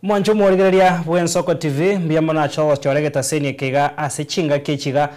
Mwanche omorigereria bw'Ensoko TV, mbuya mono ache ogochora egetaseni eke iga ase chingaki echi iga,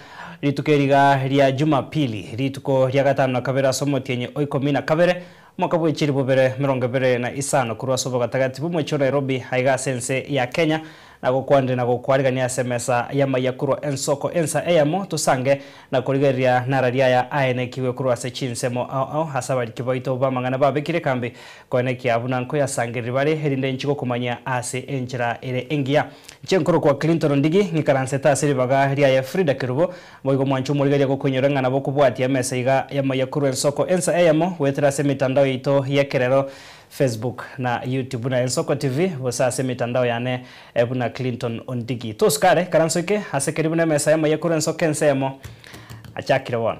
rituko eri iga ria Jumapili, rituko ria gatano na kabere ase omotienyi o ikomi na kabere, omwaka bwe chilifu bibere emerongo ebere na isano korwa ase obogatagati bw'omochie o Nairobi aiga ase ense ya Kenya, Nagokwanire na gokwarigania ase emesa y'amaiya korwa ensoko ensa eyemo, tosange na korigereria narari aya aenekigwe korwa ase chinsemo ao ao ase abariki baito b'amang'ana babekire ekambi koenekia buna nkoyasangereria bare, erinde inche gokomanyia ase enchera ere engiya. Inche nkorokwa Clinton Ondigi, ng'ikaransete ase ribaga riaye Frida Kerubo, boigo mwanche omorigereria gokoinyora ng'a nabo okobwatia emesa iga y'amaiya korwa ensoko ensa eyemo goetera ase emetandao yaito y'ekerero Facebook na YouTube buna Ensoko TV gose ase emetandao yane buna Clinton Ondigi. Tosukare, ikaranso eke ase keri buna emesa y'amaiya korwa ensoko ensemo. Achakire bono.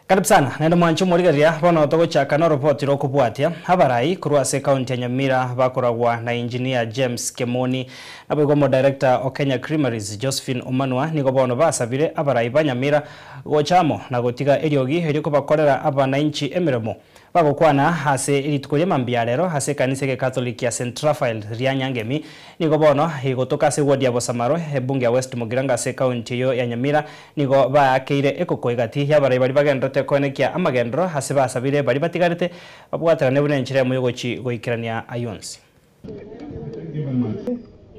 Karibu sana naende mwanche omorigereria, bono togochaka noroboti rokobwatia abarai korwa ase ekaunti ya Nyamira bakoragwa na Engineer James Kemoni naboigo omodirector o Kenya Creameries Josephine Omanwa nigo bono basabire abarai ba Nyamira gocha amo na gotiga eriogi riokobakorera abanainchi emeremo Bagokwana ase rituko ria mambia rero ase ekanisa egekatholiki ya St Raphael ria Nyangemi, nigo bono egotoka ase eward ya Bosamaro, ebunge ya West Mugirango ase ekaunti eyio ya Nyamira, nigo baakeire ekoko egati y'abarai baria bagendererete koenekia amagenderero ase basabire baria batigarete babwaterane buna enchera emo yogochi goikerania ayio onsi.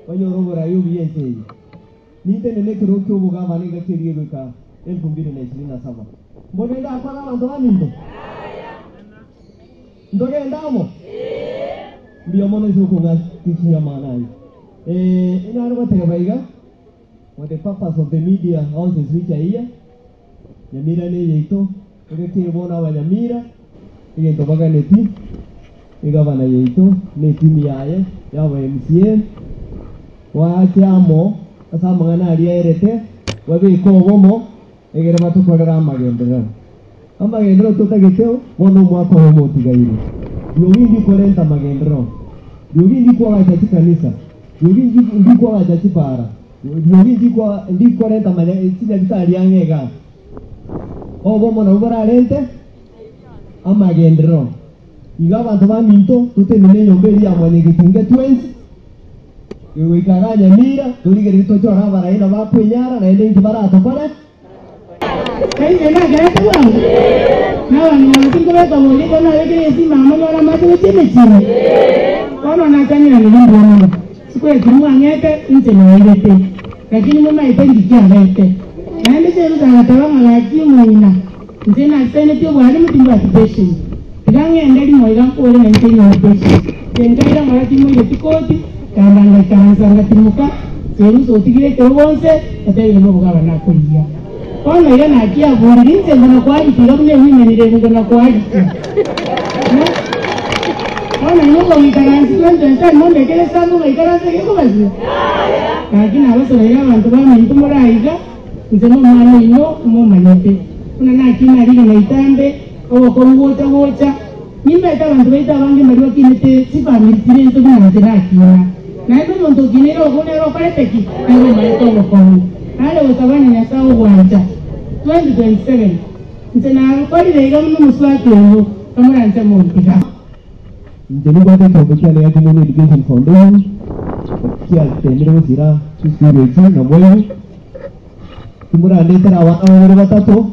Banyore oborai obuya ense eye. Nintenene ekerogo ki'obogavana engaki eria egoika 2027. Mbogende akore abanto baminto? Ntogende amo? Mbuya mono ase okong'a chinya amang'ana ayio. Eh, inare goteba iga, for the purpose of the media houses which are here, Nyamira neyaito, engaki eye bono abanyamira, egento baganeti, egavana yaito na etimu yaye ya aba MCA, baache amo ase amang'ana aria aerete, babeke obomo, egere batokorere amagenderero. Amagenderero totagete bono omwaka oyomo otigaire. Riogi ndikorenta amagenderero, riogi ndikoagacha chikanisa, riogi ndikoagacha chipara, riogi ndikorenta chinyagitari ang'e igaa. Obomo nabwo borarente amagenderero. Igo abanto baminto totenene enyomba eria ya mwanyagetinga twensi, egoika igaa Nyamira, torigererie tochore abaraia nabo bakwenyara naende inki baratokore. Nainche nakerete bwango, na abang'ina aba tinkobeka boria ekero nabekire egesima amo nyore amache gochia emechie ime. Bono nachaneranirie mbuya mono, sikweti mwang'ete inche nairete, lakini momaete inki kiabete. Naende Jerusa agateba ng'a gaki omong'ina, inche nasenetie obwalimu timbwati pension, tiga ng'ende rimo iga nkore nainche nyore pension. Inche nkaira ng'ora timoireti koti, nkaenda ngaikaransa ngatimoka, Jerusa otigire ekerogo nse, otebire nobogaba nakorigia. Bono iga naki aburire inche ngona koagitia iga buna ewimenire ere ngona koagitia. Bono inwe okogoikaransa 2027 mombekere esambu ngaikaranse gekobasira? Gaki nabasoreire abanto baminto more aiga, inche nomwana oino momanyete, buna naki narigena itambe, obokong'u gocha gocha, Nimbaete abanto baito abange mbaria bakinete chifamiri chire inse buna inche nakina. Naende omonto okineire obokong'u nere okorete ki? Nere omaete obokong'u. Nare gosaba na Nyasae ogwancha. 2027 Inche nakorire iga buna omosubati oyo, kamoranche montiga. Inche nimbwate ekeombe kiane gia Kimoni Education Foundation kiatemire gosira chisukuru echi na moigo timorandetera abana babere batato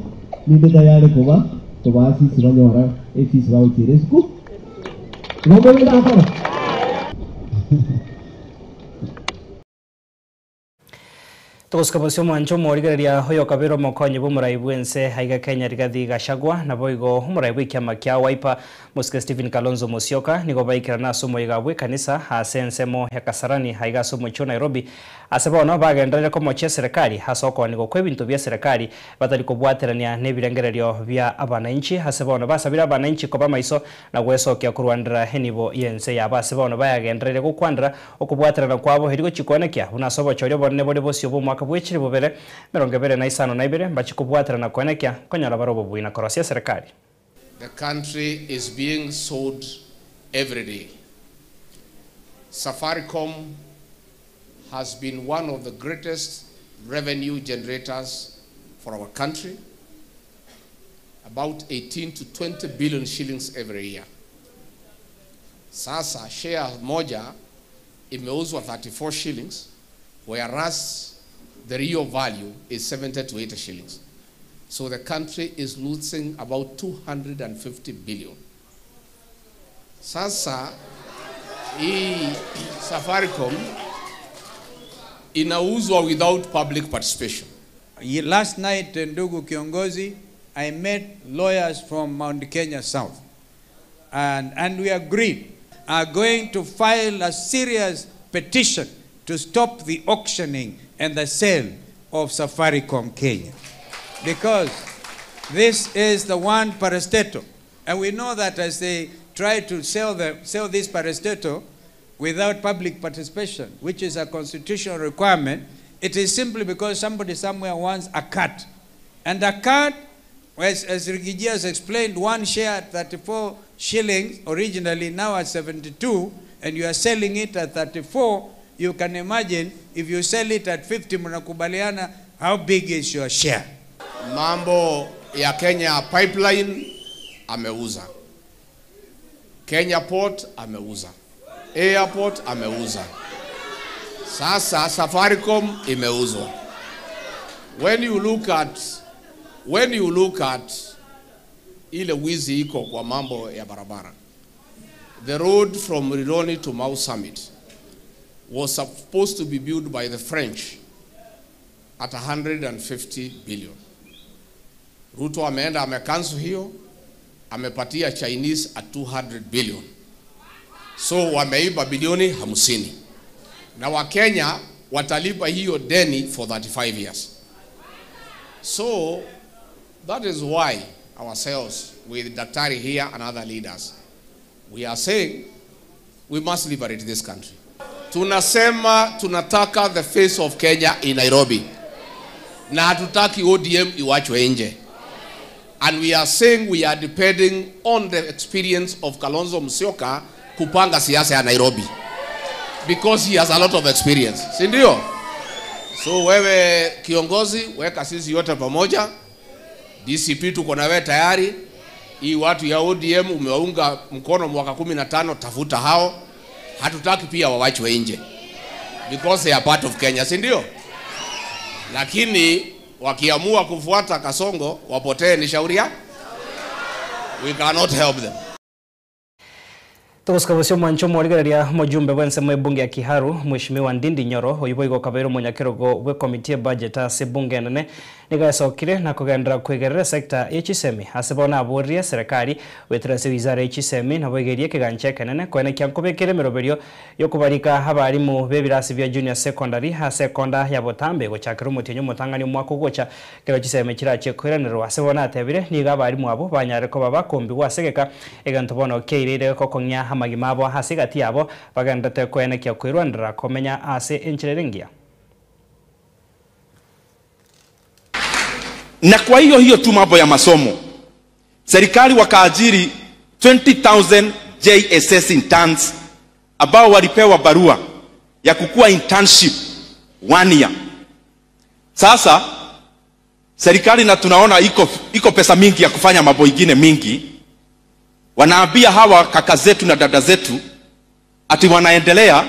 ninde tayari koba kobaa fees banyora efees bagochiera esukuru. Igo mbogende akora. Togosuka bosio omwancho omorigereria oyokabere omokonyi bw'omorai bw'ense aiga Kenya Rigathi Gachagua naboigo omorai bw'ekiama kia Wiper Mosike Stephen Kalonzo Musyoka nigo baikerana ase omoyega bw'ekanisa ase ensemo ya Kasarani aiga ase omochie o Nairobi ase bono bagenderere komochia eserekari ase okoonigwa kw'ebinto bi'eserekari batari kobwaterania nebirengererio bia abanainchi ase bono basabire abanainchi koba maiso na gwesokia korwanera enibo y'ense yabo ase bono bayagendereire gokwanera okobwaterana kwabo erio gochikwanekia buna ase obochori obonene bore bosio bw'omwaka bw'echiri bobere 22 mbachie kobwaterana koenekia konyora bare obobui na korosia eserekari. The country is being sold every day. Safaricom. has been one of the greatest revenue generators for our country, about 18 to 20 billion shillings every year. Sasa share moja imeuzwa 34 shillings whereas the real value is 70 to 80 shillings. So the country is losing about 250 billion. Sasa hii Safaricom inauzwa without public participation. Last night, ndugu kiongozi, I met lawyers from Mount Kenya South. And we agreed are going to file a serious petition to stop the auctioning and the sale of Safaricom Kenya. Because this is the one parastatal. And we know that as they try to sell this parastatal without public participation, which is a constitutional requirement, it is simply because somebody somewhere wants a cut. And a cut, as Riggy G has explained, one share at 34 shillings originally, now at 72, and you are selling it at 34, you can imagine if you sell it at 50, mnakubaliana, how big is your share? Mambo ya Kenya Pipeline ameuza, Kenya Port ameuza, Airport ameuza, sasa Safaricom imeuzwa. When you look at ile wizi iko kwa mambo ya barabara, the road from Rironi to Mau Summit was supposed to be built by the French at 150 billion. Ruto ameenda amecancel hiyo, amepatia Chinese at 200 billion. So wameiba bilioni 50. Na Wakenya watalipa hiyo deni for 35 years. So that is why ourselves with Daktari here and other leaders, we are saying we must liberate this country. Tunasema tunataka the face of Kenya in Nairobi. Na hatutaki ODM iwachwe nje. And we are saying we are depending on the experience of Kalonzo Musyoka kupanga siasa ya Nairobi. Because he has a lot of experience. Si ndio? So wewe kiongozi, weka sisi yote pamoja. DCP tuko na wewe tayari. Hii watu ya ODM umewaunga mkono mwaka 15, tafuta hao. Hatutaki pia wawachwe nje. Because they are part of Kenya, si ndio? Lakini wakiamua kufuata Kasongo, wapotee ni shauri yao. We cannot help them. Tugusikabusio mwancho mworigereria mujumbe bwense mwe bunge ya Kiharu Mheshimiwa Ndindi Nyoro oyibo kabeiro munyakirogo bwe committee ya budget ase bunge nene nigasokire na kugendera kwegerera sector ya chisemi ase bona aborie serikali wetera se wizara ya chisemi na boigerie kigancha kenene kwene kyankobekere miroberio yokubarika abarimu bebirasi bya junior secondary ha sekonda ya botambe gochakira umutinyo mutangani mwako gocha kero chisemi kirache kwiranirwa ase bona atebire niga abarimu abo banyare ko babakombi gwasegeka eganto bono keirire kokonya amagima abo hasi gati yabo bagendete kwene kya kwirwandira komenya ase enchirerengia. Na kwa hiyo hiyo tu mambo ya masomo, serikali wakaajiri 20,000 JSS interns ambao walipewa barua ya kukua internship 1 year. Sasa serikali, na tunaona iko pesa mingi ya kufanya mambo ingine mingi, wanaambia hawa kaka zetu na dada zetu ati wanaendelea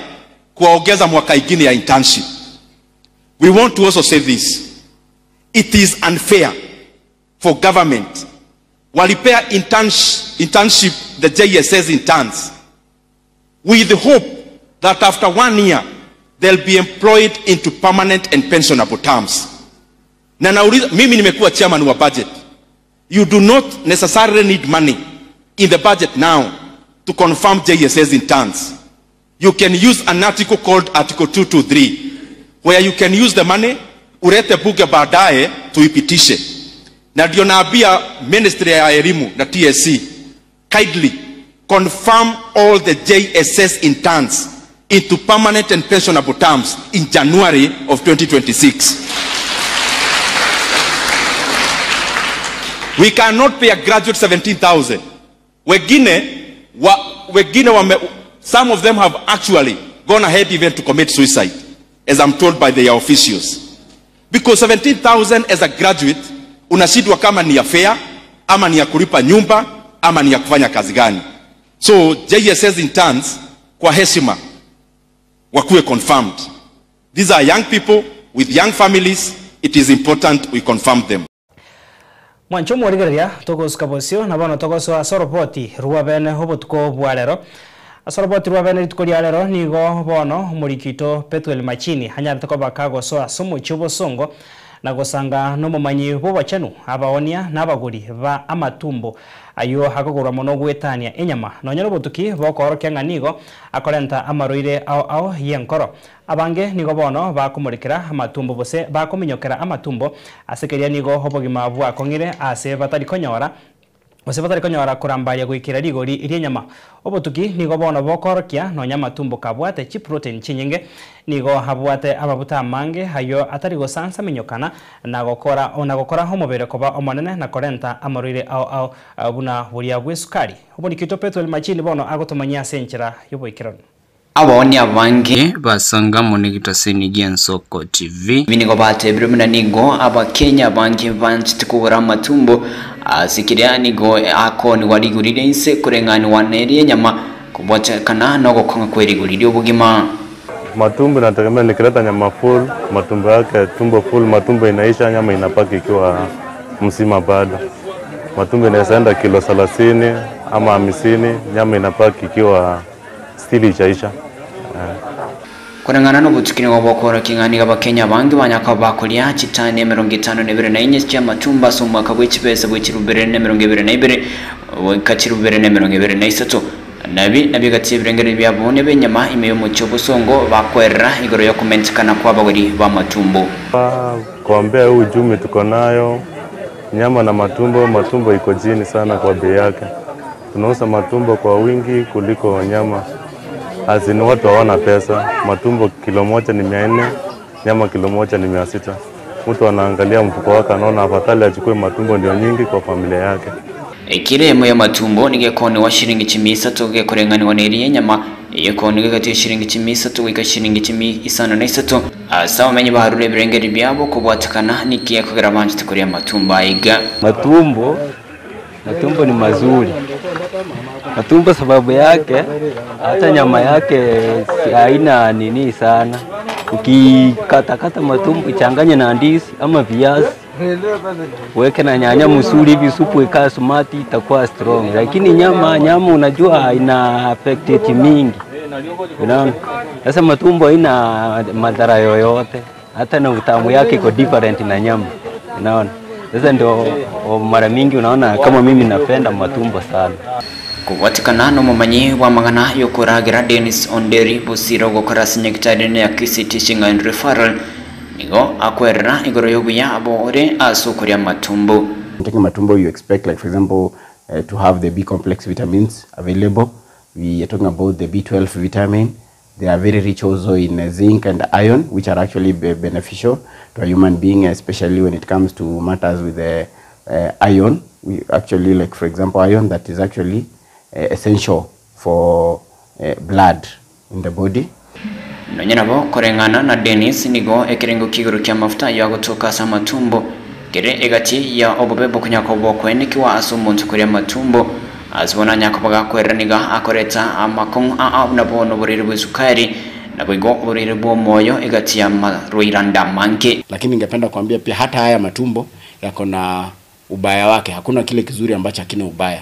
kuwaongeza mwaka ingine ya internship. We want to also say this. It is unfair for government. Walipea internship the JSS interns with the hope that after 1 year they'll be employed into permanent and pensionable terms. Na nauliza, mimi nimekuwa chairman wa budget. You do not necessarily need money in the budget now to confirm JSS interns. You can use an article called Article 223, where you can use the money, urete bunge baadaye tuipitishe. Na ndio naambia Ministry ya Elimu na TSC, kindly confirm all the JSS interns into permanent and pensionable terms in January of 2026. We cannot pay a graduate 17,000. Wengine wame, some of them have actually gone ahead even to commit suicide. as I'm told by their officials. Because 17,000 as a graduate unashindwa kama ni ya fare ama ni ya kulipa nyumba ama ni ya kufanya kazi gani. So JSS interns kwa heshima wakuwe confirmed. These are young people with young families. It is important we confirm them. Mwancho omorigereria togosuka bosio na bono togosoa ase oroboti rwa bene obotuko bwa rero. Ase oroboti rwa bene rituko ria rero nigo bono omoriki oito Pethuel Machini anyarete koba kagosoa ase omochie obosongo na gosanga na omomanyi bwa obochenu, abaonia na abagori ba amatumbo aywo akogorwa mono goetania enyama nonya na obotuki bokoorokia ng'a nigo akorenta amarwaire ao ao y'enkoro. Abange nigo bono bakomorekera amatumbo gose bakominyokera amatumbo ase keria nigo obogima bwakong'ire ase batari konyora gose batari konyora korambaria goikera rigori ri'enyama. Obotuki nigo bono bokoorokia nonya amatumbo kabwate chiprotein chinyinge, nigo abwate amabuta amange ayio atari gosansaminyokana na gokora na gokora omobere koba omonene na korenta amarwaire ao ao buna boria bw'esukari. Omoniki oito Pethuel Machini bono agotomanyia ase enchera y'oboikeranu. Abaonia abange. Basanga amo negetaseni gi'Ensoko TV. Ebi nigo batebire buna nigo Abakenya abange banchete kogora amatumbo ase keria nigo akoonigwa rigori ria inse koreng'anigwa neri'enyama kobwatekana nogokong'a kwe rigori ri'obogima. Matumbo inategemea nikileta nyama full, matumbo yake tumbo full, matumbo inaisha, nyama inabaki ikiwa mzima bado. Matumbo inaweza enda kilo 30 ama 50, nyama inabaki ikiwa still haijaisha. Koreng'ana nobotuki nigo bokoorokia ng'a nigo Abakenya abange banyaka bakoria chitani 52 na inye chi'amatumbo ase omwaka bwe chibesa bwe chirubere 2022 goika chirubere na 23. Nabi nabio gati y'ebirengererio biabo nebi'enyama ime y'omochie obosongo bakoerera igoro y'okomentekana kw'abagori b'amatumbo. Kuambia huu uchumi tuko nayo, nyama na matumbo, matumbo iko chini sana kwa bei yake. Tunauza matumbo kwa wingi kuliko nyama. Azini watu hawana pesa, matumbo kilo moja ni 400, nyama kilo moja ni 600. Mtu anaangalia mfuko wake anaona afadhali achukue matumbo ndio nyingi kwa familia yake. Ekiro eyemo y'amatumbo nigo ekoonigwa shiringi chimia isato gekoreng'anigwa neria y'enyama, eyio ekoonigwa egati ya shiringi chimia isato goika shiringi chimia isano na isato. Ase abamenyi barure ebirengererio biabo kobwatekana niki gekogera banchete koria amatumbo aiga. Matumbo, matumbo ni mazuri. Matumbo sababu yake hata nyama yake haina nini sana. Ukikatakata matumbo ichanganye na ndizi ama viazi, uweke na nyanya mzuri hivi, supu ikae smart, itakuwa strong. Lakini nyama unajua ina affect mingi. Unaona? Sasa matumbo haina madhara yoyote, hata na utamu yake iko different na nyama. Unaona? Sasa ndio mara mingi unaona kama mimi napenda matumbo sana. Kobwatekana nomomanyi bw'amang'ana y'okoragera Dennis Onderi Bosire ogokora ase nyagetari ya Kisii Teaching and Referral nigo akwerera igoro y'obuya bore ase okoria amatumbo. Taking matumbo, you expect, for example, to have the B complex vitamins available. We are talking about the B12 vitamin. They are very rich also in zinc and iron, which are actually beneficial to a human being, especially when it comes to matters with the iron. We actually, for example, iron that is actually essential for blood in the body. Nonya nabo koreng'ana na Dennis nigo ekerengo kigoro kia mafuta ya gotoka ase amatumbo kere egati ya obobe bokonyaka obokwenekiwa ase omonto koria amatumbo ase bono anyakoba gakwerera niga akoreta amakong'u aa buna bono oborwaire bwa esukari nabo igo oborwaire bwa omoyo egati ya marwairanda amange. Lakini ningependa kuambia pia hata haya matumbo yako na ubaya wake. Hakuna kile kizuri ambacho hakina ubaya.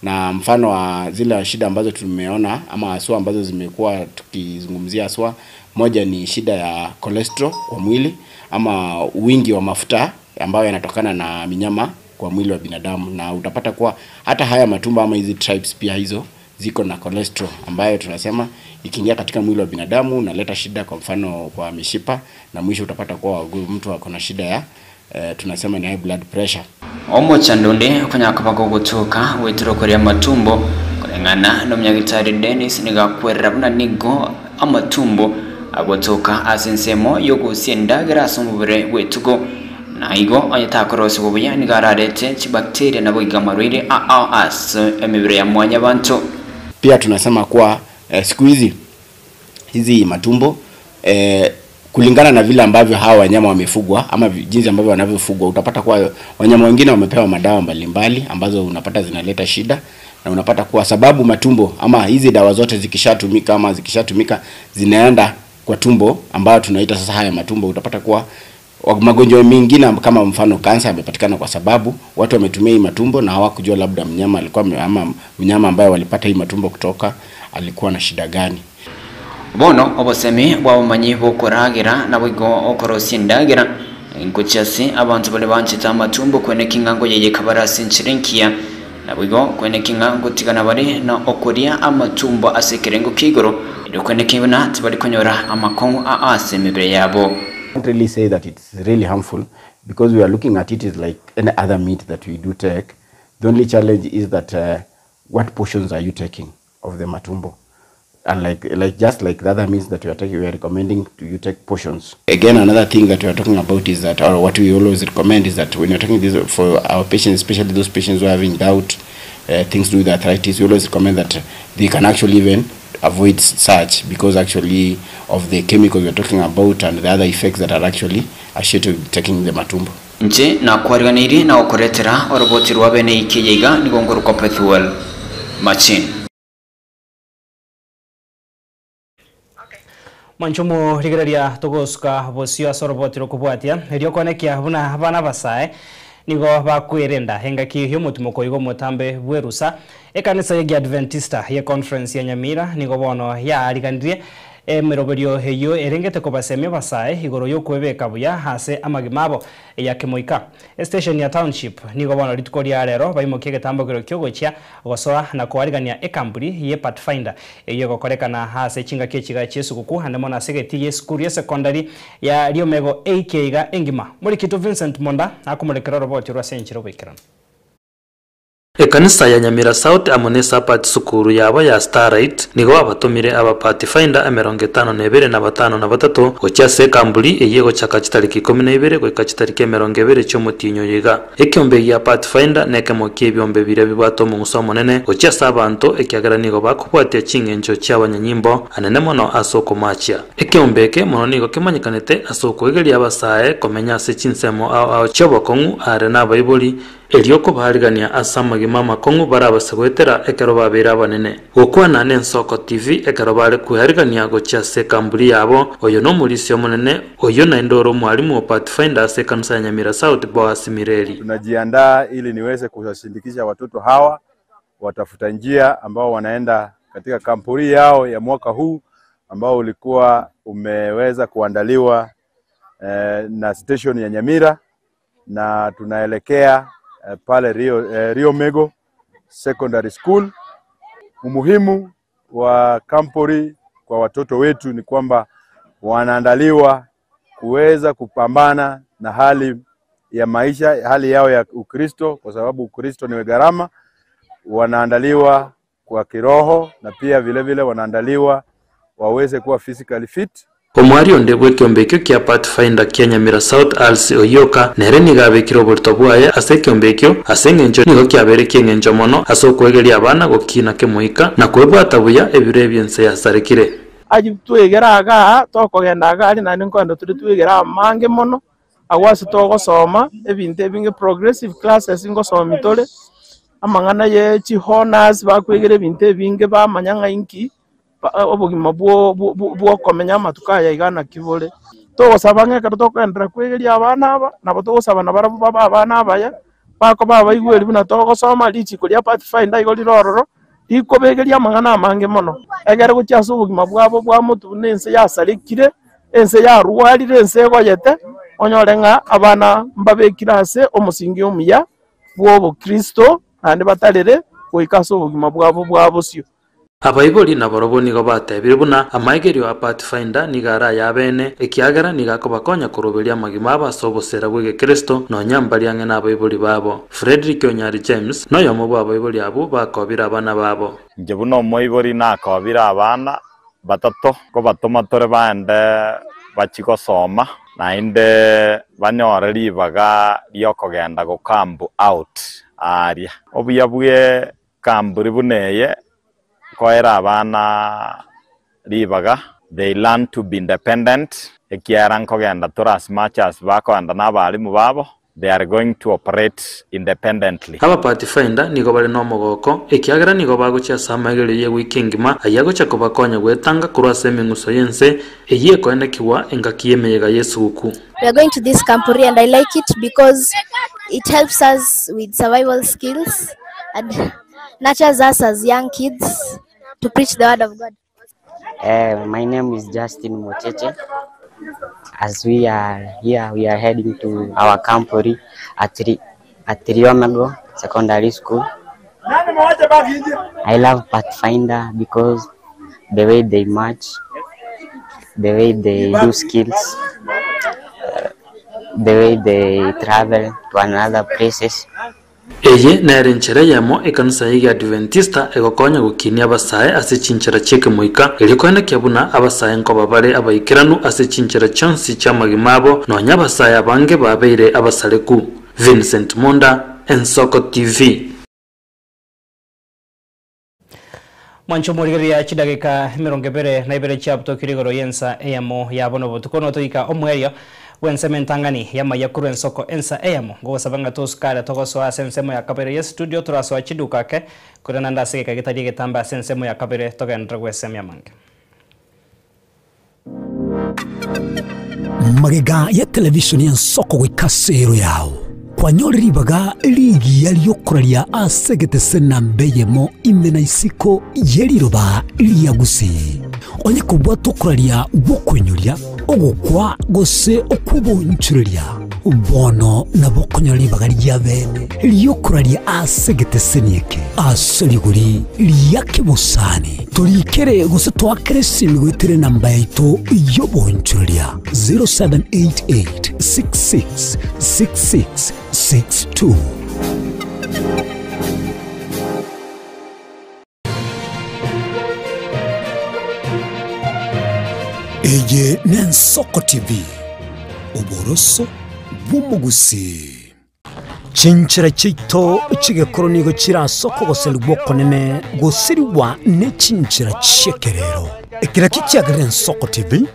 Na mfano wa zile shida ambazo tumeona ama haswa ambazo zimekuwa tukizungumzia haswa, moja ni shida ya cholesterol kwa mwili ama wingi wa mafuta ambayo yanatokana na minyama kwa mwili wa binadamu. Na utapata kuwa hata haya matumbo ama hizi tribes pia hizo ziko na cholesterol ambayo tunasema ikiingia katika mwili wa binadamu inaleta shida, kwa mfano kwa mishipa, na mwisho utapata kuwa mtu ako na shida ya tunasema ni high blood pressure. Omochandonde okonyaka bagogotoka wetero koria matumbo koreng'ana n'omunyagitari Dennis nigakwerera buna nigo amatumbo agotoka ase ensemo yogosia endagera ase omobere bw'etugo na igo onye takorosiwa buya nigo ararete chibacteria nabo iga amarwaire aa ase emibere ya mwanya bantu. Pia tunasema kuwa siku hizi hizi matumbo kulingana na vile ambavyo hawa wanyama wamefugwa ama jinsi ambavyo wanavyofugwa, utapata kuwa wanyama wengine wamepewa madawa mbalimbali ambazo unapata zinaleta shida, na unapata kuwa sababu matumbo ama hizi dawa zote zikishatumika ama zikishatumika zinaenda kwa tumbo ambayo tunaita sasa haya matumbo, utapata kuwa magonjwa mengine kama mfano kansa yamepatikana kwa sababu watu wametumia hii matumbo na hawakujua labda mnyama alikuwa ama mnyama ambaye walipata hii matumbo kutoka alikuwa na shida gani. Bono obosemi bwa bumanyi bokoragira nabo okorosia endagera nkochase abantu bali banchete amatumbo kweneka eng'ango yeye kabarase enchire nabo kweneka eng'ango tigana bari na okoria amatumbo ase ekerengo kia igoro erio kweneka buna tibari konyora amakong'u ase emibere yabo. Can't really say that it's really harmful because we are looking at it is like any other meat that we do take. The only challenge is that what portions are you taking of the matumbo? And like just like the other meats that we are taking, we are recommending to you take portions. Again, another thing that we are talking about is that, or what we always recommend is that when you're talking this for our patients, especially those patients who are having gout, things to do with arthritis, we always recommend that they can actually even avoid such because actually of the chemicals we're talking about and the other effects that are actually associated with taking the matumbo. Nche na kwariganiri na okoretera oroboti rwa bene ikiyeiga nigo kwa Pethuel Machin. Mwanchomo rigereria togosuka bosio ase oroboti rokobwatia erio konekia buna abana basae nigo bakwerenda engaki y'omotumo igo motambe bwerusa ekanisa ya Adventista ya conference ya Nyamira nigo bono yaariganirie emiroberio eyo erengete kobasemia basae igoro yokwebeka buya ase amagima abo ya kemoika. Station ya township nigo bono rituko ria rero baimokia egetambokero kiogochia gosoa na koarigania ekamburi ye Pathfinder eyo gokorekana ase chingaki echiga chiesuguku ande mono ase egeti ya esukuru ya secondary ya Riomego AK iga engima. Morikitu Vincent Monda akomorekera oroboti rwa senchero boikerano. Ekanisa ya Nyamira South amo ne Sapat sukuru yabo ya Starlight nigo abatomire aba Pathfinder 52 na 53 gochia ase ekamburi eye gochaka chitariki 12 goika chitariki 20 chiomotinyo yiga. Ekiombe gia Pathfinder nekemo kia ebiombe biria bibwate omong'uso omonene gochia ase abanto ekiagera nigo bakobwatia ching'encho chia abanyanyimbo anene mono ase okomachia. Ekiombe eke mono nigo kemanyekanete ase okoegeria abasae komenya ase chinsemo ao ao chi'obokong'u are na abaibori erio kobaarigania ase amagima amakong'u barabase goetera ekero babeire abanene. Gokwana na Ensoko TV ekero bare kwearigania gochia ase ekamburi yabo oyo nomorisia omonene oyo naende ore omwalimu wa Pathfinder ase ekanisa ya Nyamira South Boaz Mireri. Tunajiandaa ili niweze kuwashindikisha watoto hawa watafuta njia ambao wanaenda katika kampuri yao ya mwaka huu ambao ulikuwa umeweza kuandaliwa na station ya Nyamira, na tunaelekea pale Rio Mego Secondary School. Umuhimu wa kampori kwa watoto wetu ni kwamba wanaandaliwa kuweza kupambana na hali ya maisha, hali yao ya Ukristo, kwa sababu Ukristo ni gharama. Wanaandaliwa kwa kiroho na pia vile vile wanaandaliwa waweze kuwa physically fit. Omwari onde bw'ekiombe ekio kia Pathfinder kia Nyamira South Alsi Oyoka nere nigo abekire oborito bwaye ase ekiombe ekio ase eng'encho nigo kiabere kieng'encho mono ase okwegeria abana gokina kemoika na kwebwata buya ebiro ebiense yasarekire. Aji twegera aga tokogenda aga ari naende nkoenda turi twegera amange mono agwo ase togosoma ebinto ebinge progressive classes ngosomi tore amang'ana ye chihonors bakwegera ebinto ebinge bamanya ng'a inki obogima bwokomenya amatuko aya igana kibore. Togosaba ng'ekero tokoendera kwegeria abana aba nabo togosaba nabarabwo babe abana abaya bako babaigweri buna togosoma richiko ria Pathfinder igo rire ororo rikobegeria amang'ana amange mono egere gochia ase obogima bwabo bwa motu buna ense yasarekire ense yarwarire ense egoyete onyore ng'a abana mbabekire ase omosingi omuya bwa obokristo naende batarere goika ase obogima bwabo bwa bosio. Abaibori naborobo nigo batebire buna amaegerio a Pathfinder nigo araya abene ekiagera nigo akobakonya koroberia amagima abo ase obosera bwa egekristo nonya mbari ang'e na abaibori babo. Frederick Onyari James noyomo bwa abaibori abwo bakobire abana babo. Inche buna omoibori nakobire abana batato kobatoma tore baende bachigosoma naende banyore ribaga riokogenda gokambu out aria. Obuya bwe kamburi buneye koera abana ribaga They learn to be independent, ekiagera nkogenda tore as much as bakogenda na abalimu babo, they are going to operate independently. Abapathfinder nigo bare nomogoko, ekiagera nigo bagochia ase amaigerio y'ewiki engima ayio agochia kobakonya gwetanga korwa ase emeng'uso y'ense eyio ekoenekigwa engaki y'emeyega y'esuguku. We are going to this camporee and I like it because it helps us with survival skills and nurtures us as young kids to preach the word of God. My name is Justin Mocheche. As we are here, we are heading to our camporee at Riomego Secondary School. I love Pathfinder because the way they march, the way they do skills, the way they travel to another places. Eye nere enchera eyemo ekanisa y'Egeadventista egokonya gokinia abasae ase chinchera chi'ekemoika, erio koenekia buna abasae nkoba bare abaikeranu ase chinchera chionsi chi'amagima abo, nonya abasae abange babeire abasareku. Vincent Monda, Ensoko TV. Mwanche omorigereria chidageka 21 chiabutokire igoro y'ensa eyemo ya bono botuko notoika omoerio bw'ensemo entang'ani y'amaiya korwa ensoko ensa eyemo ngogosaba ng'a tosukare togosoa ase ensemo ya kabere ye studio torasoa chiduka ake korende naende ase egeka getari egetambe ase ensemo ya kabere togenderere gwesemia amange. Magega ya televishoni y'ensoko goika ase ero yao, kwanyorire ribaga rigiya ri'okoraria ase egetese namba eyemo ime na isiko ye riroba ria Gusii. Onye kobwata okoraria gw'okoinyoria, ogokwa gose okw'obonchoreria, bono nabo okonyora ribaga ria bene ri'okoraria ase egeteseni eke ase rigori ria kebosani. Torikere gose toakere esimi goetera enamba yaito y'obonchoreria 0788 66 66 62. Eye n'Ensoko TV, oboroso bw'omogusii. Chinchera chiaito chi'egekoro nigo chire ase okogoserigwa okonene gosirigwa ne chinchera chi'ekerero. Ekero ekio kiagerire Ensoko TV,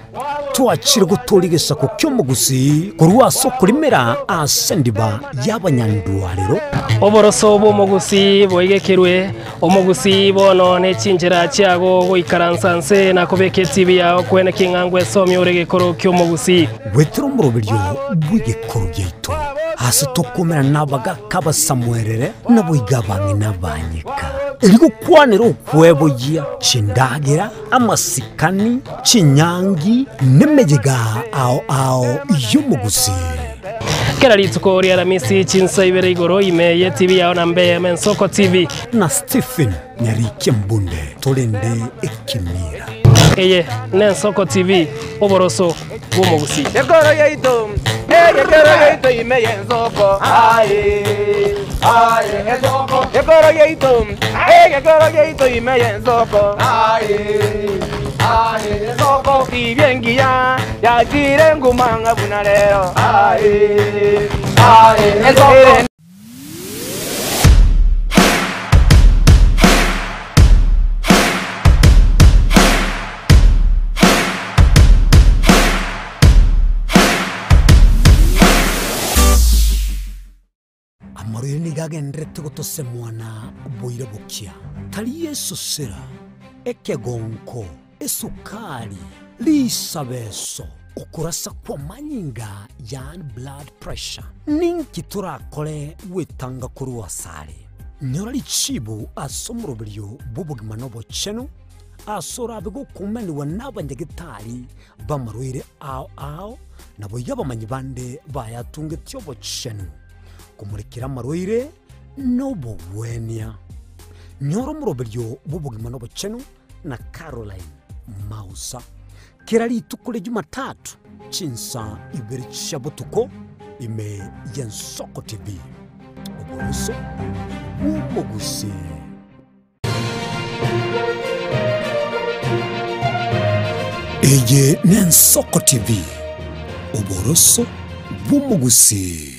twachire gotooria egesaku ki'omogusii korwa ase okorimera ase endiba y'abanyandwarero. Oboroso bw'omogusii boigekerwe, omogusii bono ne chinchera chiago goikaransa nse na kobeka etibi yao kwene king'a ngwesomia ore egekoro ki'omogusii. Goetera omoroberio bw'egekoro giaito, ase tokomerana nabagaaka abasamuerere, naboigo abang'ina abanyeka, erio gokwanera okweboyia chindagera, amasikani, chinyangi, nemeyega ao ao y'omogusii. Kera rituko ri'Aramisi chinsa ibere igoro ime y'etibi yao na mbe y'Ensoko TV. Na Stephen Nyarikia Mbunde torende ekemira. Eye n'Ensoko TV, oboroso bw'omogusii. Gekoro yaito, egekoro yaito ime y'ensoko, aye, aye, ensoko. Gekoro yaito, egekoro yaito ime y'ensoko, aye, aye, ensoko. Tibia engiya yachire nguma ng'a buna rero, aye, aye, ensoko. Amarwaire nigo agendererete gotosemwana boira bokia, tari esosera, ekegonko, esukari, risabeso, okorasa kw'amanyinga yaani blood pressure. Ninki torakore gwetanga korwa asare? Nyora richibu ase omoroberio bw'obogima na obochenu, ase orabe gokumanigwa n'abanyagetari b'amarwaire ao ao, naboigo abamanyi bande bayatungetie obochenu, komorekera amarwaire nobogwenia. Nyora omoroberio bw'obogima na obochenu na Caroline Mausa, kera rituko ria Jumatatu chinsa ibere chia botuko ime y'Ensoko TV, oboroso bw'omogusii. Eye n'Ensoko TV, oboroso bw'omogusii.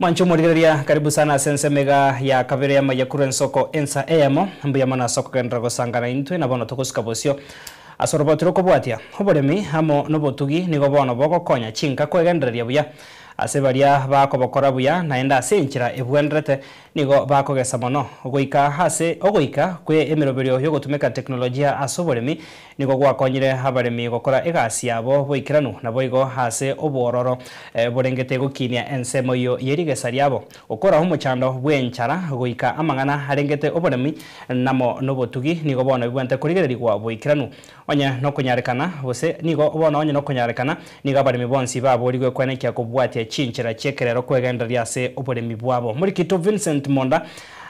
Mwanche omorigereria, karibu sana ase ensemo iga ya kabere y'amaiya korwa ensoko ensa eyemo. Mbuya mono ase okogenderera gosangana intwe, na bono togosuka bosio ase oroboti rokobwatia. Oboremi amo nobotugi nigo bono bogokonya chinka kwegendereria buya. Ase baria bakobokora buya naende ase enchera ebwenderete, Nigo bakogesa mono. Goika ase ogoika kwe emeroberio y'ogotumeka teknolojia ase oboremi nigo gwakonyire abaremi gokora egasi yabo boikeranu, naboigo ase obwororo borengete gokinia ensemo eyio ye rigesa riabo. Gokora omochando bw'enchara goika amang'ana arengete oboremi namo nobotugi nigo bono bibwente korigererigwa boikeranu. Onye nokonyarekana, gose nigo bono onye nokonyarekana, nigo abaremi bonsi baboorigwe kwenekia kobwatia chinchera chi'ekerero kwegendereria ase oboremi bwabo. Morikito Vincent Monda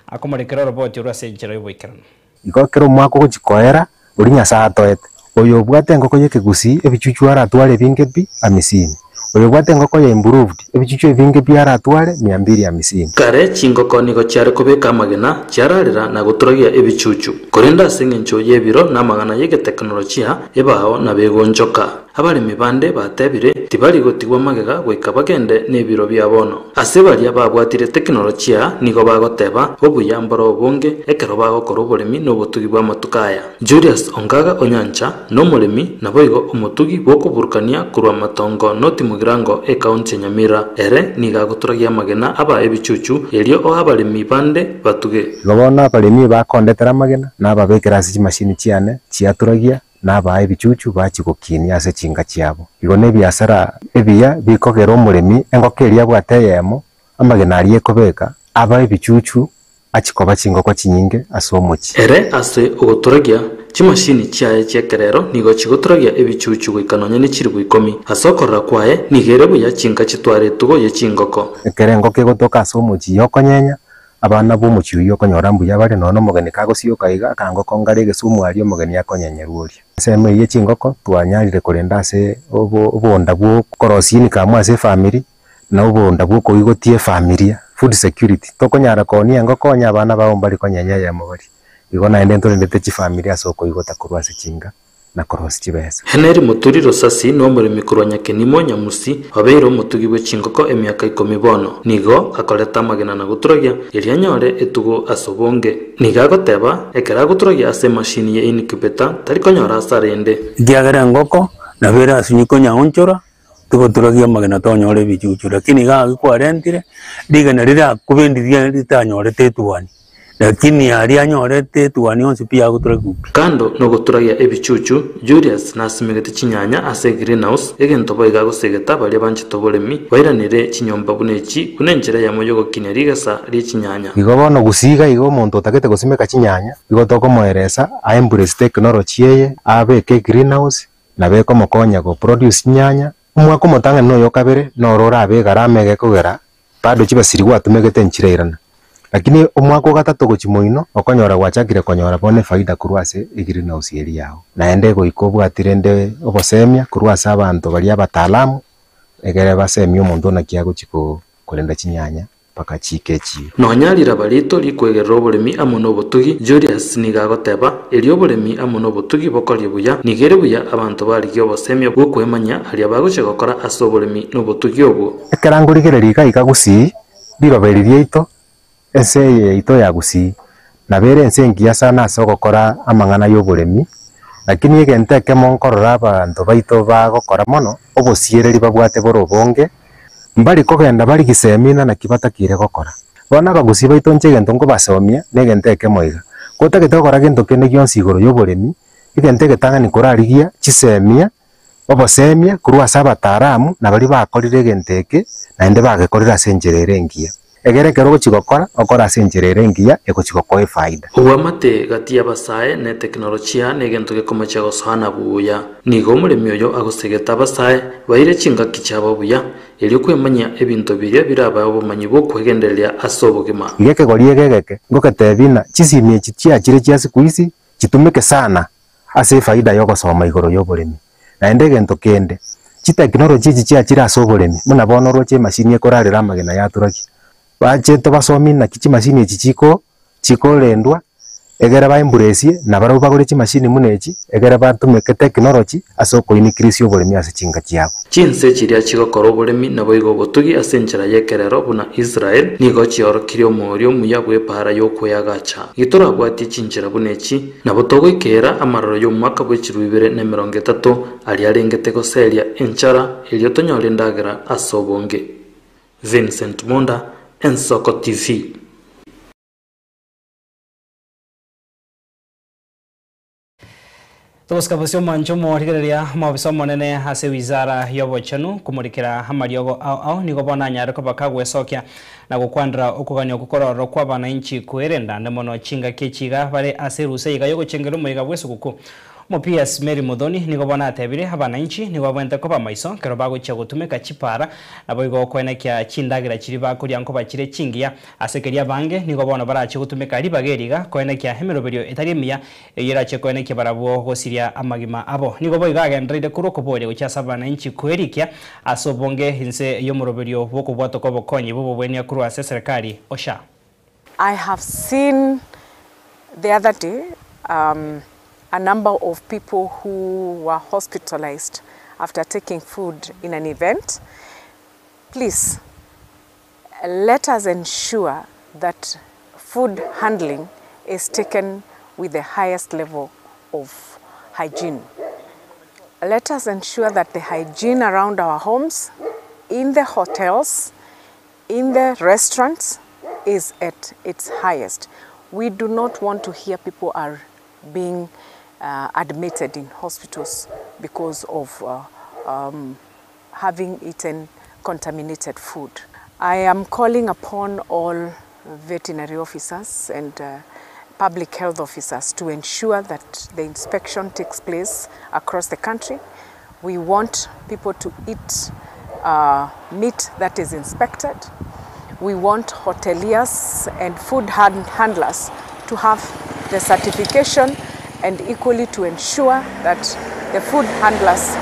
akomorekera oroboti orwo ase enchera y'oboikeranu. Igo ekero omwaka ogochia koera, oria Nyasae atoete, oyo obwate engoko y'ekegusii ebichuchu aratware ebinge pi amisini, oyo obwate engoko ya improved ebichuchu ebinge pi aratware mia mbili amisini. Kare chingoko nigo chiare kobeka amagena, chiararera na goturagia ebichuchu. Korende ase engencho y'ebiro na amang'ana y'egeteknolojia, ebao nabo egonchoka. Abaremi bande batebire tibari gotigwa magega goika bagende nebiro bia bono. Ase baria babwatire tekinolojia nigo bagoteba obuya mboro obonge ekero bagokora oboremi na obotugi bw'amatuko aya. Julius Ongaga Onyancha nomoremi naboigo omotugi bw'okoburukania korwa Matongo North Mugirango ekaunti ya Nyamira. Ere nigo agoturagia amagena aba ebichuchu erio oa abaremi bande batuge. Igo bono abaremi bakondetera amagena, nababekera ase chimashini chiane chiaturagia, nabaa ebichuchu bachie gokinia ase chinka chiabo. Igo nebiasara ebiya bikogera omoremi engoko eria abwate eyemo, amagena aria ekobeka, abae ebichuchu achie koba chingoko chinyinge ase omochie. Ere ase ogotoragia, chimashini chiaye chi'ekerero nigo chigotoragia ebichuchu goika nonya ne chilifu ikomi. Ase okorora kwaye nigo ere buya chinka chitware etugo ye chingoko. Ekero engoko egotoka ase omochie yokonyenya, abana b'omochie oyio okonyora mbuya bare, nonya nomogeni kagosioka iga, akangoko ngare egesumu aria omogeni akonyenyerwa oria. Ensemo eyio ye chingoko twanyarire korenda ase obo obonda bw'okorosia income ase efamiri, na obonda bw'okoigotia efamilia, food security, tokonyara koonia engoko onye abana bao mbari konyenya eyemo baria. Igo naende ntorendete chifamiri ase okoigota korwa ase chinka na korosia chibesa. Heneri Moturi Rosasi nomoremi korwa Nyakenimo, Nyamusi, obeire omotugi bwe chingoko emiaka ikomi bono. Nigo akoreta amagena na goturagia, erio anyore etugo ase obonge. Nigo agoteba, ekero agoturagia ase emashini ye incubator, tari konyora asara ende. Ekiagera engoko nabo erasunye konyaonchora, Tigoturagia amagena tonyore ebichuchu, lakini iga agwo kwarentire, rigena rirakube ndiria ritanyorete etuani, lakini aria anyorete etuani onsi pi agoturagia pi. Kando nogoturagia ebichuchu, Julius nasimegete chinyanya ase egreenhouse, egento boigo agosegeta baria banchete oboremi, bairanere chinyomba buna echi buna enchera eyemo yogokinia rigesa rie chinyanya. Igo bono gusii iga iga omonto otagete gosimeka chinyanya, igo tokomoeresa a embrace technology eye, abeke egreenhouse, Nabo ekomokonya go produce chinyanya, omwaka omotang'ani na oyo okabere noro orabe egarama egekogera bado chibasiri gwatumegete nchirairana. Lakini omwaka ogatato gochia moino okonyora gwachakire konyora bono efaida korwa ase egreenhouse eria yao. Naende goika obwati rende obosemia korwa ase abanto baria abataalamu egere basemie omonto naki agochia korenda chinyanya. mpaka chiike echiiro. Nonya riraba rito rikwegerera oboremi amo nobotugi, Julius nigo agoteba, Erio oboremi amo nobotugi bokorie buya, nigo ere buya abanto barigie obosemia bw'okwemanyia aria bagochia gokora ase oboremi nobotugi obwo. Ekero ngorigereria iga iga Gusii, riroba eri riaito, ense eye yaito ya Gusii, nabo ere ense engiya sana ase ogokora amang'ana y'oboremi, lakini egento ekemo nkorora abanto baito bagokora mono, obosiereri babwate bore obonge, Mbari kogenda bari gisemina naki batakeire gokora. Bono abagusii baito inche egento nkobasomia negento ekemo iga, Gotagete gokora gento kende gionsi igoro y'oboremi, egento egetang'ani korarigia chisemia, obosemia korwa ase abataalamu na baria bakorire egento eke naende bagekorire ase enchera ere engiya. Egere ekero ogochia gokora, okore ase enchera ere engiya egochia gokoa efaida. Obwamate gati y'abasae ne teknolojia negento gekomochia gosoana buya. Nigo omoremi oyo agosegeta abasae baire chingaki chiabo buya, erio kwemanyia ebinto biria birabae obomanyi bw'okwegendereria ase obogima. Iga ekegori eke egeke ngogetebia ng'a chisimi echi chiachire chia siku hizi chitumeke sana ase efaida y'ogosoma igoro y'oboremi. Naende egento kende, chiteknoloji echi chiachire ase oboremi, buna bono oroche emashini ekorarera amagena yaturagia. Bache tobasomie naki chimashini echi chiko chikorendwa, Egere baemburesie, na barabwo bagore chimashini buna echi, egere batumeke technology ase okoinicrease oboremi ase chinka chiabo. Chinse chiria chigokora oboremi naboigo obotugi ase enchera y'ekerero buna Israel, nigo chiorokirie omoerio omuya bw'epaara y'okweagacha. Gitorabwatie chinchera buna echi, nabo togoikeera amaroro y'omwaka bwe chiru ibere na emerongo etato, aria arengete goseria enchara, erio tonyore endagera ase obonge. Vincent Monda, Ensoko TV. Togosika bosio omwancho omorigereria omobisa omonene ase wizara y'obochenu komorikera amariogo ao ao nigo bono anyare koba kagwesokia na gokwanera okogania okwo kororo kwa abananchi kwerenda ande mono chingaki echi iga bare ase erusa iga yogochengera omoyega bw'esuguku. Omo PS Mary Muthoni nigo bono atebire abananchi nigo babwenerete koba maiso ekero bagochia gotumeka chipara naboigo koenekia chindagera chiria bakoria nkoba chire chingiya Ase keria abange nigo bono barache gotumeka ribaga eri iga koenekia emeroberio etari emiya, eyio erache koenekia barabwo gosiria amagima abo. Nigo boigo agendereire korwa okoboria gochia ase abananchi kwerikia ase obonge inse y'omoroberio bw'okobwatoka obokonyi bw'obobwenia korwa ase eserekari OSHA. I have seen the other day um, a number of people who were hospitalized after taking food in an event. Please, let us ensure that food handling is taken with the highest level of hygiene. Let us ensure that the hygiene around our homes, in the hotels, in the restaurants is at its highest. We do not want to hear people are being uh, admitted in hospitals because of uh, um, having eaten contaminated food. I am calling upon all veterinary officers and uh, public health officers to ensure that the inspection takes place across the country. We want people to eat uh, meat that is inspected. We want hoteliers and food hand handlers to have the certification and equally to ensure that the food handlers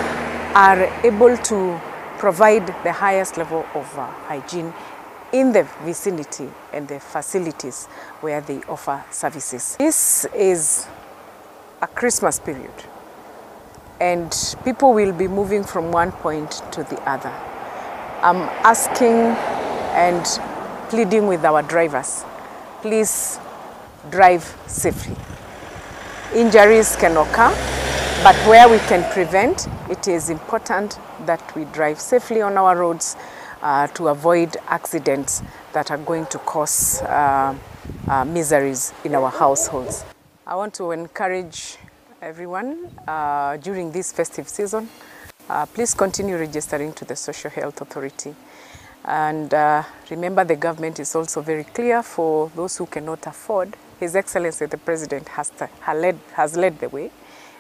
are able to provide the highest level of uh, hygiene in the vicinity and the facilities where they offer services. This is a Christmas period and people will be moving from one point to the other. I'm asking and pleading with our drivers, please drive safely. Injuries can occur, but where we can prevent, it is important that we drive safely on our roads uh, to avoid accidents that are going to cause uh, uh, miseries in our households. I want to encourage everyone uh, during this festive season, uh, please continue registering to the Social Health Authority. And uh, remember, the government is also very clear for those who cannot afford. His Excellency the President has, led, has led the way.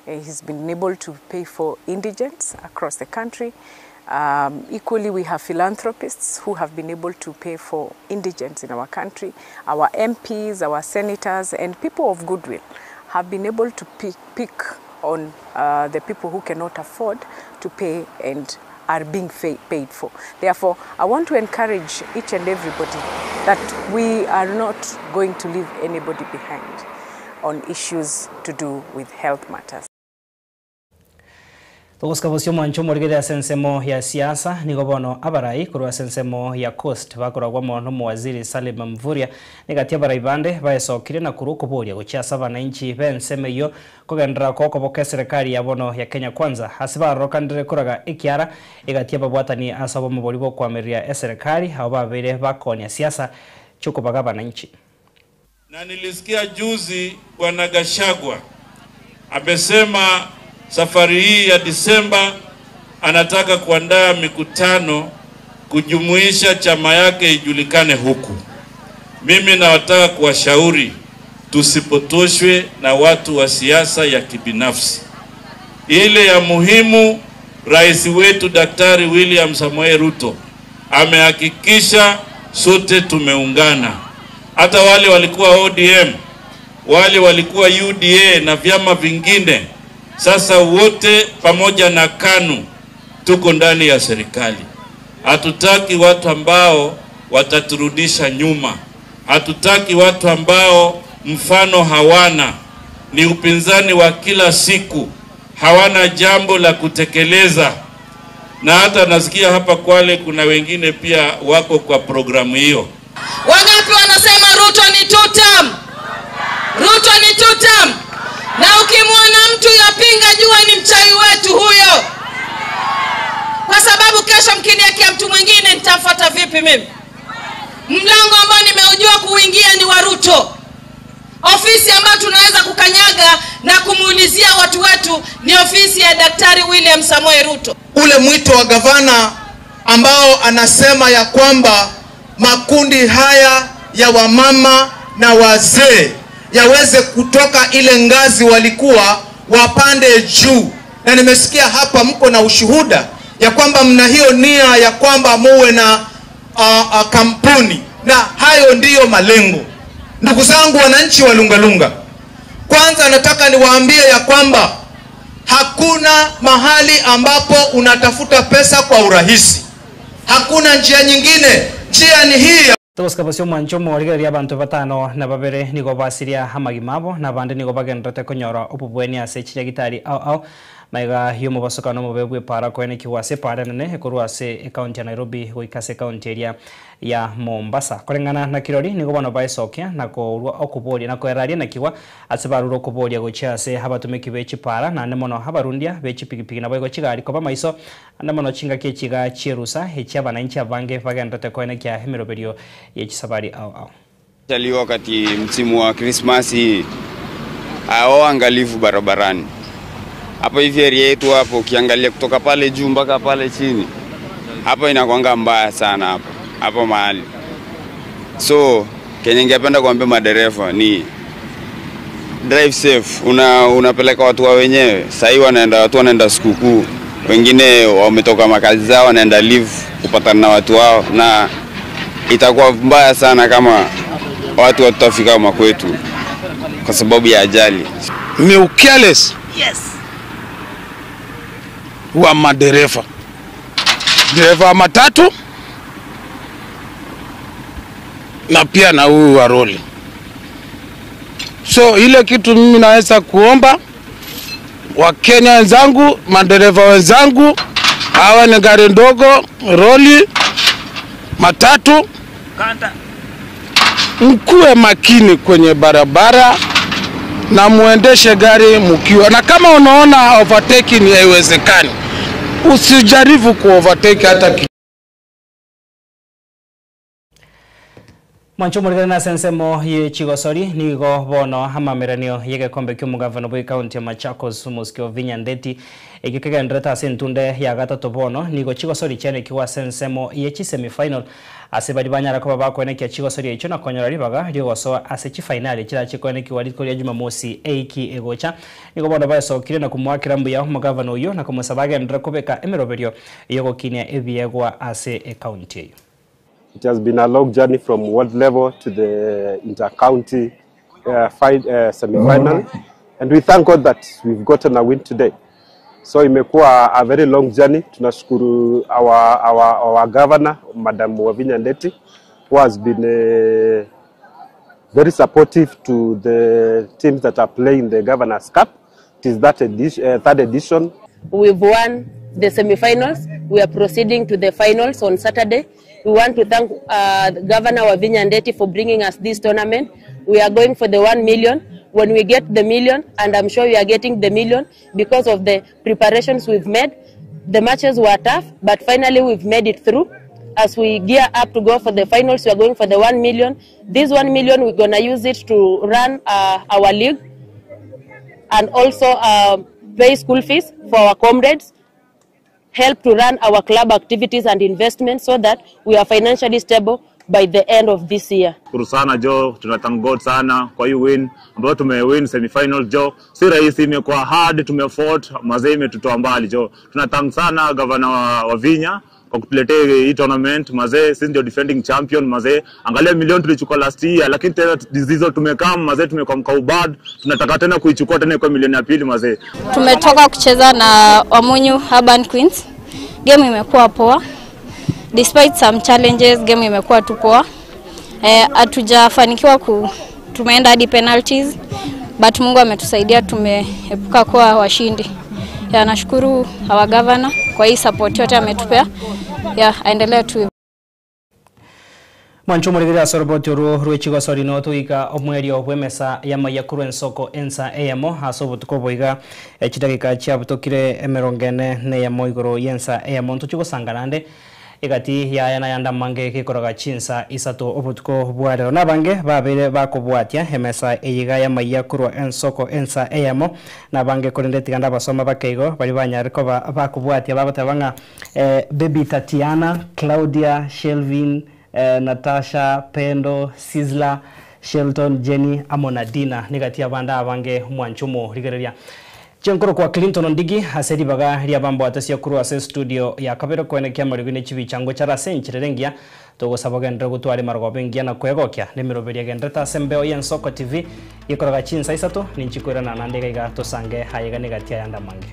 He's been able to pay for indigents across the country. Um, equally, we have philanthropists who have been able to pay for indigents in our country. Our MPs, our senators, and people of goodwill have been able to pick, pick on uh, the people who cannot afford to pay and are being paid for. Therefore, I want to encourage each and everybody that we are not going to leave anybody behind on issues to do with health matters. Togosika bosio omwancho omorigeri ase ensemo ya siasa nigo bono abarai korwa ase ensemo ya coast bakoragwa mono omowaziri Salim Mvurya nigati abarai bande baesokire na korwa okoboria gochia ase abananchi ba ensemo eywo kogenderera kwa okoboka eserekari ya bono ya Kenya Kwanza ase barorokanire koraga ekiara egati ababwatani ase obomobori bwa okoamereria eserekari abo babeire bakonia siasa chiokobaga abananchi. Na nilisikia juzi Bwana Gachagua amesema safari hii ya Disemba anataka kuandaa mikutano kujumuisha chama yake ijulikane huku. Mimi nawataka kuwashauri tusipotoshwe na watu wa siasa ya kibinafsi. Ile ya muhimu, rais wetu Daktari William Samoei Ruto amehakikisha sote tumeungana. Hata wale walikuwa ODM, wale walikuwa UDA na vyama vingine, sasa wote pamoja na KANU tuko ndani ya serikali. Hatutaki watu ambao wataturudisha nyuma. Hatutaki watu ambao mfano hawana, ni upinzani wa kila siku, hawana jambo la kutekeleza. Na hata nasikia hapa Kwale kuna wengine pia wako kwa programu hiyo. Wangapi wanasema Ruto ni two term? Ruto ni two term. Na ukimwona mtu yapinga, jua ni mchawi wetu huyo, kwa sababu kesho mkiniwekea mtu mwingine nitamfuata vipi mimi? Mlango ambao nimeujua kuingia ni wa Ruto. Ofisi ambayo tunaweza kukanyaga na kumuulizia watu wetu ni ofisi ya Daktari William Samoei Ruto. Ule mwito wa gavana ambao anasema ya kwamba makundi haya ya wamama na wazee yaweze kutoka ile ngazi walikuwa wapande juu, na nimesikia hapa mko na ushuhuda ya kwamba mna hiyo nia ya kwamba muwe na kampuni, na hayo ndiyo malengo. Ndugu zangu wananchi wa Lungalunga, kwanza nataka niwaambie ya kwamba hakuna mahali ambapo unatafuta pesa kwa urahisi. Hakuna njia nyingine, njia ni hii ya Togosika bosio omwancho omorigereria abanto batano na babere nigo basiria amagima abo na abande nigo bagenderete konyora obobweni ase chinyagitari ao ao maiga ya omobasokano omobe bwa epara koenekiwa ase epara enene ekorwa ase ekaunti ya Nairobi goika ase ekaunti eria ya Mombasa. Koreng'ana na kirori nigo bono baesokia na korwa okoboria na koeraria nakiwa ase barure okoboria gochia ase abatumiki be chipara naende mono abarundia be chipigipigi nabo igo chigari koba maiso ande mono chingaki echiga chierusa echia abananchi abange bagenderete koenekia emiroberio ya chisabari ao ao. Talii wakati msimu wa Krismasi hao angalifu barabarani. Hapa hivi area yetu hapo ukiangalia kutoka pale juu mpaka pale chini. Hapa inakuanga mbaya sana hapa. Hapo mahali. So, kenye ningependa kuambia madereva ni drive safe. Unapeleka watu wa wenyewe. Sasa hivi watu wanaenda sikukuu. Wengine wametoka makazi zao wanaenda leave kupatana na watu wao, na itakuwa mbaya sana kama watu watafika makwetu kwa sababu ya ajali. Ni careless. Yes. Wa madereva. Dereva wa matatu na pia na huyu wa roli. So ile kitu mimi naweza kuomba Wakenya wenzangu, madereva wenzangu, hawa ni gari ndogo, roli, matatu, mkuwe makini kwenye barabara na muendeshe gari mkiwa, na kama unaona overtaking haiwezekani, usijaribu ku overtake hata kidogo. Mwancho murigana na sensemo ye chigosori nigo bono amameranio yegekombe ky'omugavana bwa county ya Machakos Musikio Vinya Ndeti egikegenderete ase entunde ya gatatu bono nigo chigosori chiane kiwa sensemo ye semifinal ase bari banyara kuba bakwenekia chigosori echo na konyora ribaga riogosoa ase chifinali chira chikwenekiwa rituko ria Jumamosi eiki egocha nigo bono baesokire na kumwakira mbuya omugavana oyo na kumusaba agendere kobeka emeroberio eyogokinia ebiegwa ase ecounty eyo. It has been a long journey from world level to the inter-county semi-final. And we thank God that we've gotten a win today. So imekuwa a very long journey. Tunashukuru our governor, Madam Wavinya Ndeti, who has been very supportive to the teams that are playing the Governor's Cup. It is that third edition. We've won the semi-finals. We are proceeding to the finals on Saturday. We want to thank Governor Wavinya Ndeti for bringing us this tournament. We are going for the 1 million. When we get the million, and I'm sure we are getting the million because of the preparations we've made. The matches were tough, but finally we've made it through. As we gear up to go for the finals, we are going for the 1 million. This 1 million, we're going to use it to run our league and also pay school fees for our comrades, help to run our club activities and investments so that we are financially stable by the end of this year. Shukuru sana Joe, tuna thank God sana kwa hii win ambayo tumewin semifinal Joe. Si rahisi, imekuwa hard, tumefought, mazee imetutoa mbali Joe. Tuna thank sana Governor Wavinya kwa kutuletea hii tournament mazee, sisi ndio defending champion mazee. Angalia milioni tulichukua last year, lakini tena hizo tumekaa mazee, tumekuwa mkaubad, tunataka tena kuichukua tena kwa milioni ya pili mazee. Tumetoka kucheza na Wamunyu Urban Queens. Game imekuwa poa. Despite some challenges, game imekuwa tu poa. Hatujafanikiwa Tumeenda hadi penalties but Mungu ametusaidia, tumeepuka kuwa washindi. Ya, nashukuru our governor kwa hii support yote ametupea. Ya, aendelee tu. Mwancho omorigeri ase oroboti orwo rwe chigosori no togoika omwerio bw'emesa y'amaiya korwa ensoko ensa eyemo ase obotuko obo iga chidageka chiabutokire emerongo ene na eyemo igoro y'ensa eyemo ntochie gosanga naende egati yaya na ayande amange gekoroga chinsa isato obotuko bwa rero. Nabange babeire bakobwatia emesa eye iga y'amaiya korwa ensoko ensa eyemo nabange korende tiga ndabasoma bake igo baria banyare koba bakobwatia bagoteba ng'a Baby Tatiana, Claudia, Shelvin, Natasha, Pendo, Sizzla, Shelton, Jenny amo na Dina negati y'abande abange mwanche omorigereria. Chenkorokwa Clinton Ondigi ase ribaga ri'abamboatesia korwa ase estudio ya kabere koenekia amariogi ne chibichango chare ase enchera ere engiya togosaba ogenderere gotwara emarogoba engiya na kwegokia nemeroberi egenderete ase embeo y'Ensoko TV gekoroga chinsa isato ninchi koirana naende iga iga tosange aye iga negati ayande amange.